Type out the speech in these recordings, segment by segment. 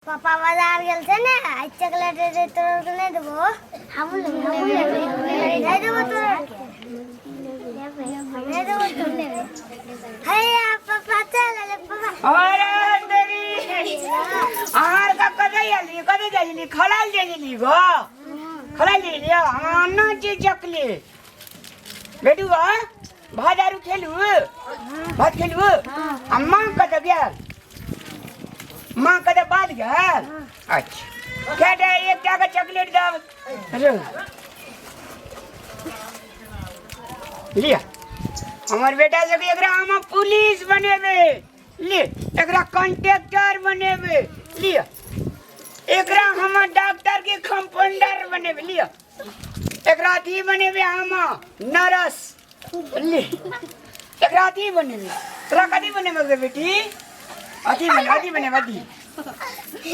पापा बाजार गेल छै ने, आइ चॉकलेट दे तोरा के नहि देबो। हमहूँ लेबै, हमहूँ लेबै। नहि देबो तोरा के, नहि देबो तू लेबै। हैया पापा चल अयलै पापा। अरे तेरी अहाँ का कतऽ आयली, कतऽ जाइली? खलाल जाइली गो, खलाल जाइली। आना जे चॉकलेट बेटू गो, भात आरू खेलू, भात खेलू। आ माँ कतऽ गेल? माँ कतऽ बाद गेल? अच्छा, कएटा एकटा के चॉकलेट दब रो लिअ। हमर बेटा सबके एकरा हम पुलिस बनेबै, ले एकरा कंट्रेक्टर बनेबै, लिअ एकरा हम डॉक्टर के कंपाउंडर बनेबै, लिअ एकरा अथी बनेबै हम नर्स, ले एकरा अथी बनेबै। तोरा कथी बनेबै गे बेटी? अथी बने, अथी बनेबै अथी।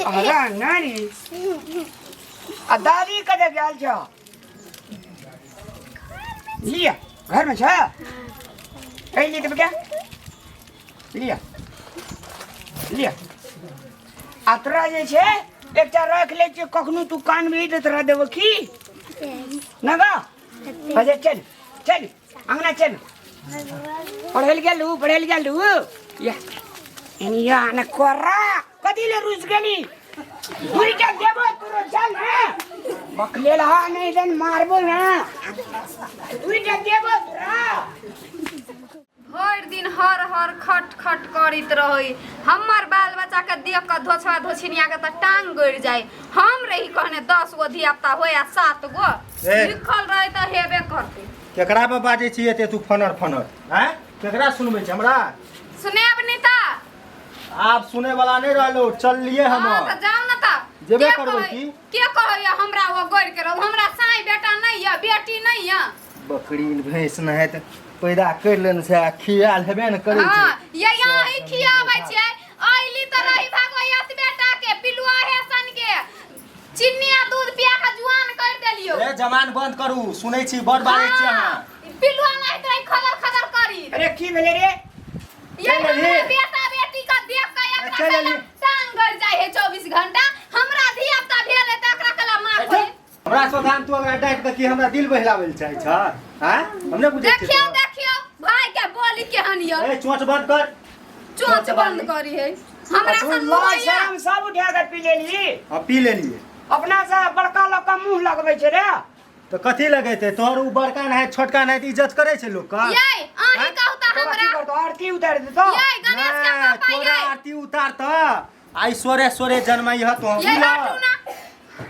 अरे नानी आ दादी कतऽ गेल छ? लिअ, घरमे छ। एहि तऽ बेटा लिअ, लिअ। आ तोरा जे छै एकटा राखि लै छियै, कखनो तू कानबही तऽ तोरा देबो की ना गा। अच्छा चल चल अंगना चल। पढ़ै लए गेलू, पढ़ै लए गेलू। या एनिया ने कोरा कथी ले रुस गेली? दुईटा देबो तोरो, चल ने बकलेल। हा नहीं देन मारबो ना, दुईटा देबो तोरा। भरि दिन हर हर खट खट करैत रहै। हमर बाल बच्चाके देख कऽ धोछवा धोछिनियाके तऽ टांग गड़ि जाइ। हम रही कहने 10 गो धियापुता होय आ 7 गो ए। लिखल रहै तऽ हेबे करतै। केकरा पर बाजै छी एते तू फनर फनर? आँय, केकरा सुनबै छी हमरा? सुनेब नहि तऽ आब सुनै वाला नहि रहलो, चललिए हम। हँ तऽ जाउ ने तऽ। जेबे के करबै कहै- की? के कहैया हमरा ओ गड़ि के रहू? हमरा साँइ बेटा नहि यऽ, बेटी नहि यऽ? बकरी भैंस नहाइत पैदा करि लेने छै आ खियाल हेबे ने करै हाँ छै। ये यहाँ ही खियाबै छियै। अइली तऽ रही भागो एतबे टा के पिलुआ हे सन के चिन्नी आ दूध पिया के जुआन कर देलियो। ए, जवान बंद करू, सुनै छी बड़ बाजै छी अहाँ। पिलुआ नहीं तऽ खदर खदर करी। अरे की भेलै रे? ये चलि हमरा एलही। बेटा बेटी का देख के एकरा चलि एलही। टांग गड़ जाइ है 24 घंटा। हमरा धिया पुता भेल है तऽ एकरा कला माँ खोले। हमरा सोधान तू हमरा डांटि कऽ की हमरा दिल बहलाबै लए चाहै छ? आँय, हम नहि बुझै छियै देखियौ। तोरा। देखियौ भाई के बोली केहन यऽ। ए, चोंच बंद कर। चोंच बंद करी है हमरा तू सन लाज मुरैया। शरम सब उठा के पी लेली। हाँ, पी लेलियै। अपना से बड़का लोग का मुंह लगबै छै रे। तऽ कथी लगेतै तोहर? उ बड़का नहीं छोटका नहीं इज्जत करै छै लोक का। ये अहीं कहू तऽ तोरा की हमरा करतौ? आरती उतारि देतौ। ये गणेश के नहि, पापा तोरा ये आरती उतार तऽ आइ सोरे सोरे जनमई ह तो। ये हटू ना।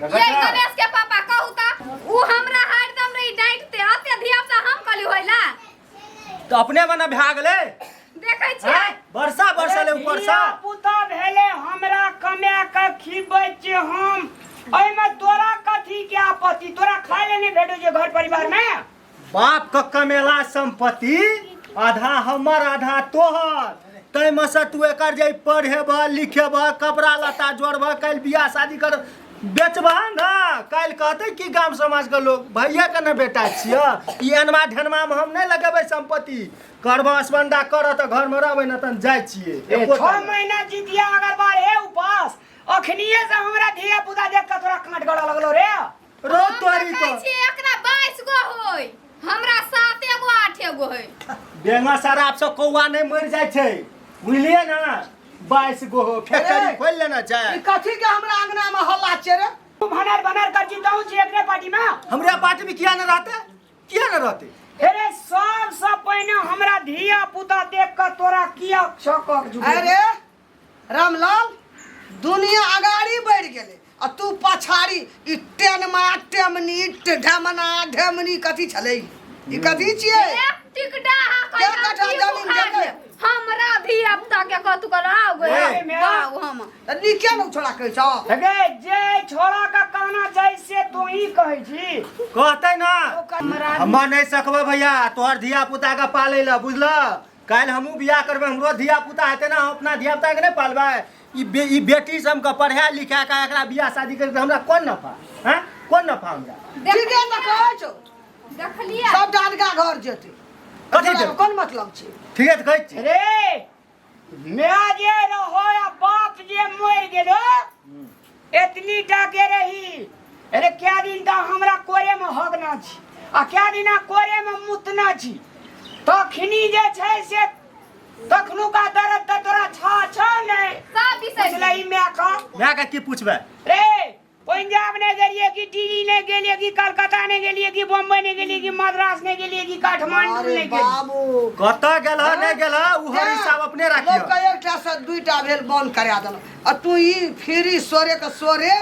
ये गणेश के पापा, कहू तऽ उ हमरा हरदम रही डांटते अते धिया पुता हम कहली होइला। तऽ अपने मने भए गेलै। देखै छियै। आँय, वर्षा बरसले ऊपर से। पुता भेले हमरा कमा के खिबै छियै हम, एहिमे तोरा कथी के आपत्ति? तोरा खाय ले नहि भेटै छै घर परिवार में? बाप के कमेला संपत्ति आधा हमर आधा तोहर, ताहिमे से तू एकर जे पढ़ेबह लिखेबह, कपड़ा लत्ता जोड़बह, काल्हि बियाह शादी कर बेचबह ने, काल्हि कहतै कि गाम समाजके लोग भैयाके ने बेटा छियै। ई अनमा ढेनमा मे हम नहि लगेबै संपत्ति। करबह असबंडा करह तऽ घरमे रहबै ने तहन जाइ छियै। ए, एको 6 टा नहि। महीना जितिया अगर बार हे उपास, अखनिए से हमरा धिया पुता देख के तोरा कांट गड़ा लगलो रे। रो हम तऽ तोरी कहै को छियै एकरा 22 गो होय, हमरा 7 गो 8 गो होय। बेंगा शराब से कौआ नहि मरि जाइ छै, बुझलियै ने? 22 गो हो फैक्ट्री अरे! खोलि लेना छै। ई कथी के हमरा अंगना में हल्ला छै रे? तू भनर भनर कर जीताऊ छी एकरे पार्टी में। हमरे पार्टी में किया न रहते, किया न रहते? अरे सबसे पहिने हमरा धिया पुता देख के तोरा किया छकक जुटे? अरे रामलाल, दुनिया अगाड़ी बढ़ि गेलै आ तू पछाड़ी। ई टेनमा टेमनी ढेमना ढेमनी कथी छलै? ई कथी छियै? एक टिकटा हा के कट्ठा जमीन देतै? हमरा धिया पुता के कतु कर आउ गए ए, बाउ हम। तऽ नीके ने छोड़ा कहै छौ। हे जे छोड़ा का कहना चाही से तू ही कहै छी। कहते ना। हमरा हमे नहीं सकबै भैया तोहर धिया पुता के पालै लए, बुझल? काल्हि हमहूँ बियाह करबै, हमरो धिया पुता हेतै ने, हम अपना धिया पुता के नहि पालबै? ई बेटी सबके पढ़ा लिखा के एकरा बियाह शादी करके हमरा कोन नफा? हैं, कोन नफा हमरा? ठीके तऽ कहै छौ। देखलियै। सब डानका घर जेतै। कथी तोरा जेतै? कोन मतलब छै? ठीके तऽ कहै छी। रे माय जे रहो आ बाप जे मरि गेलो एतनी टा के रही। अरे क्या दिन तऽ हमरा कोरे में हगना छी आ क्या दिना कोरे में मुतना छी, तखनी जे छै से तखनुका दर्द तऽ तोरा छा छौ नहि। सब बिसरि बुझलही माय का? माय के की पूछबै? रे पंजाब नहि गेलियै कि दिल्ली नहि गेलियै कि कलकत्ता नहि गेलियै कि बम्बई नहि गेलियै कि मद्रास नहि गेलियै कि काठमांडू अरे नहि गेलियै? बाबू कतऽ गेल ह नहि गेल ह उहर हिसाब अपने राखियो। लोक के एकटा से दुईटा भेल बंद करा देलक आ तू ई फ्री सोरे के सोरे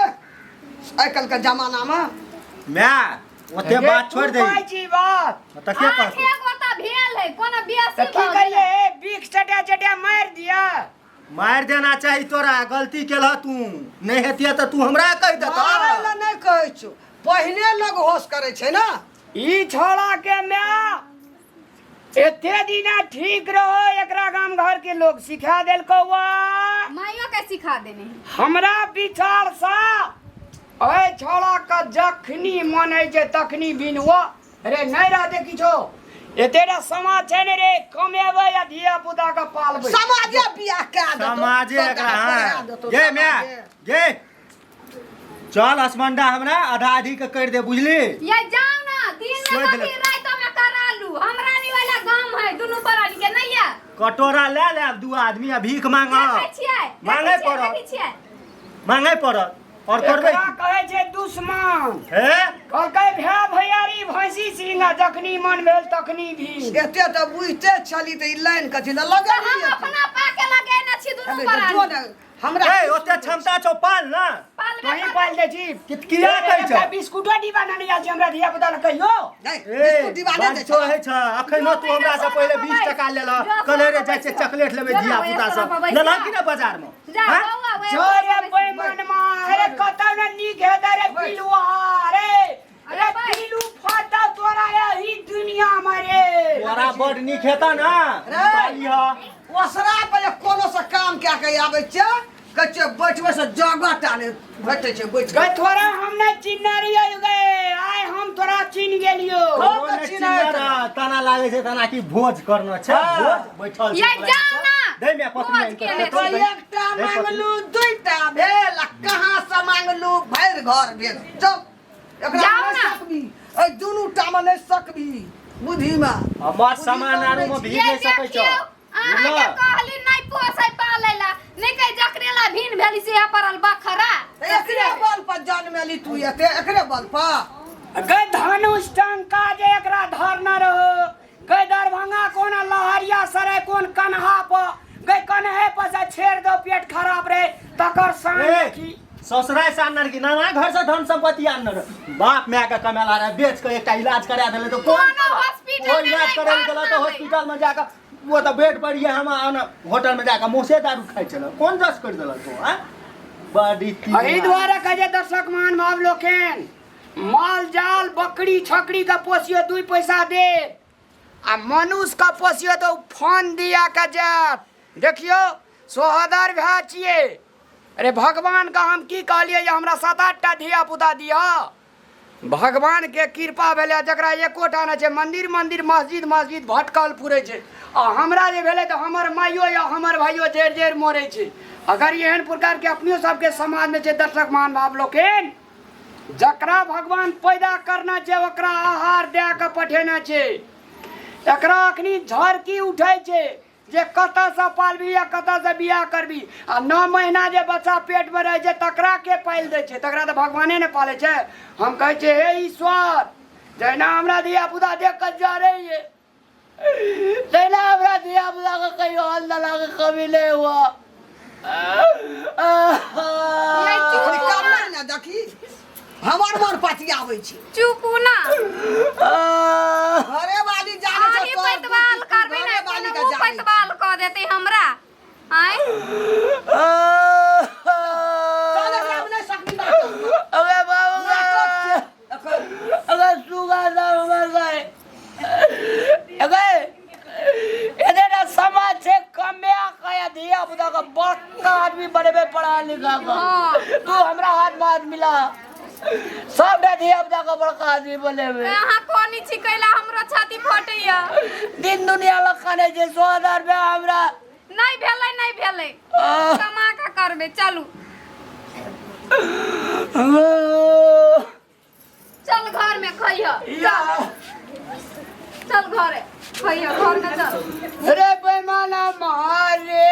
आइ काल्हि के जमाना में। माय ओते बात छोड़ दे। तू कहै छी बात तऽ के कहतौ? आठे गो तऽ भेल है, कोनो बेसी तऽ की भऽ गेलै। करियै? बीख चटा चटा मारि दिअ। मारि देना चाही तोरा, गलती केलह तू। नहि हेतिय तऽ तू हमरा कहि देतह। मारै लए नहि कहै छौ, पहिने लोग होश करै छै ने। ई छोड़ा के माय एते दिना ठीक रहो, एकरा गाम घर के लोग सिखा देलकौ वा। माइयो के सिखा देने है। हमरा विचार सा ओहि छोड़ा के जखनी मन होइ छै तखनी बिनवो। अरे नहि रहते किछो, एतेटा समाज छै ने रे, कमेबै आ धिया पुता के पालबै। समाजे बियाह कए देतौ, समाजे सबटा एकरा पढ़ा हाँ देतौ, गे माय समाजे। गे चल असमंडा हमरा आधा आधी के कर दे, बुझली? ये जाओ ना दिन में सोचि कभी ले। रात में करा लू, हमरा नहीं वाला गाम है दुनू प्राणी के नहीं है। कटोरा ले ले अब दू आदमी आ भीख मांगब। देखै छियै, मांगै देखै छियै, पड़त। देखै छियै। मांगै पड़त और करबै एकरा की? कहै छै दुश्मन। हे कहलकै भाय भैयारी भैंसी सिंह, जखनी मन भेल तखनी भी। एते तऽ बुझते छली तऽ ई लाइन कथी लए तऽ लगेलियै? हम अपना पाके लगेने छी दुनू अरे तऽ जो प्राणी। ने हमरा ए ओते क्षमता छौ पाल ना। पालबे तोही करबै। पाल दै छी। किया कहै छौ? बिस्कुटो डिब्बा नहि आयल छै हमरा धिया पुता लए कहियो। नहि, ए बिस्कुट डिब्बा नहि दै बाजतो छौ। होइ छ अखनो तू हमरा से पहिले 20 टका लेलह, कहले रे जाइ छियै चॉकलेट लेबै धिया पुता सब लेलह कि ने बाजार में? जा हाँ? बौआ ओए जो रे बेईमानमा, अरे कतौ ने नीक हेतै रे पिलुआ रे। अरे पिलू फाटा तोरा एही दुनिया में रे। तोरा बड नीक हेता ना रे। पालिह। ओसरा पर जे कोनो से काम कए के आबै छै, कहै छै बैठबै से जगह टा नहि भेटै छै बैठ गै तोरा हम नहि चिन्हने रहियै गै, आइ हम तोरा चिन्ह गेलियौ। हँ। ओ नहि चिन्हने रह, तना लागै छै तना की भोज करना छै। हाँ। भोज बैठल छै। ये जाओ ना। दे मे पत्नी भोज आनि कऽ केने देतौ, तऽ दे। एकटा दे पत्नी। मांगलू दुईटा भेल आ कहाँ से मांगलू भरि घर भेल। चल एकरा जाओ नहि ना। सकबी, एहि दुनू टा मे नहि सकबी बुद्धि मे। हमर सामान आरू मे भीड़ ये नहि सकै छौ। देखियौ, अहाँके बुझलह? कहली नहि पोसै पालै ला, नहि कहै जकरे ला भिन भेली से पड़ल बखरा। एकरे बल पर जन्मेली तू, एते एकरे बल पर। गै धनुष टंका जे एकरा धरने रहो गै, दरभंगा कोन लहरिया सराय कोन कन्हा पर गै, कन्हे पर से छेड़ दो पेट खराब रे तकर शान ए, देखी। ससुराल से आनर की नाना घर से धन संपत्ति आनर, बाप माय के कमेला रहे बेच के एकटा इलाज करा देले तो कौन कोनो हॉस्पिटल ओ में इलाज नहि करे गेल भरना तो है। हॉस्पिटल में जाकर वो तो बेड पर ये हम आन होटल में जाकर मुँह से दारू खाइ छल, कौन जस कर देलक तो आ बड़ी एहि दुआरे कहै छै दर्शक महान भाव लोकनि, माल जाल बकरी छकरी के पोसियो 2 पैसा दे आ मनुष्य के पोसियो तो फोन दिया के जायत। देखियो सोहदर भाय छियै, अरे भगवान के हम की कहलियै जे हमरा 7-8 टा धिया पुता दिअ। भगवान के कृपा भेलै जकरा एकोटा नहि छै, मंदिर मंदिर मस्जिद मस्जिद भटकल पुरै छै, आ हमरा जे भेलै तऽ हमर माइयो या हमर भाइयो जरि जरि मरै छै। अगर एहन प्रकार के अपनियो सबके समाज में छै दर्शक महान भाव लोकनि, जकरा भगवान पैदा करना छै ओकरा आहार दए कऽ पठेना छै। एकरा अखनी झरकी उठै छै जे कतऽसँ पालबी या कतऽसँ बियाह करबी, आ 9 महीना जे बच्चा पेटमे रहै छै तकरा के पालि दै छै? तकरा तऽ भगवाने ने पालै छै। हम कहै छियै हे ईश्वर, जहिना हमरा धिया पुता देख कऽ जरैये तहिना हमरा धिया पुताके कहियो अन्न दानाके कमी नहि हुअ। अखनी करै ने देखी हमर मन पतियाबै छै। चुप ना। घरे वाली जाने छै अहीं तोहर पैतवाल दुख, करबै घरे ने वाली कोनो के उ जाने छै। पैतवाल कऽ देतै हमरा। आँय चल एकरा मे नहि सकबी बात करबै। अरे बाबू नाटक छै एखन। अगर सुगा सब हमर गए अगर एतेटा समाज छै कमे कया धिया पुता के बड़का आदमी बनेबे पढ़ा लिखा के। हाँ। तू हमरा हाथ में हाथ मिला, सबटा धिया पुता के बड़का आदमी बनेबे। अहाँ कोनी छी कैला हमरो छाती फटैया। दिन दुनिया लग खाने छै 100,000 रुपया हमरा नहीं भेलै नहीं भेलै कमा के करबै चलू चल घर में खइह या चल घरे खइह घर में चल रे बेमाना मारे।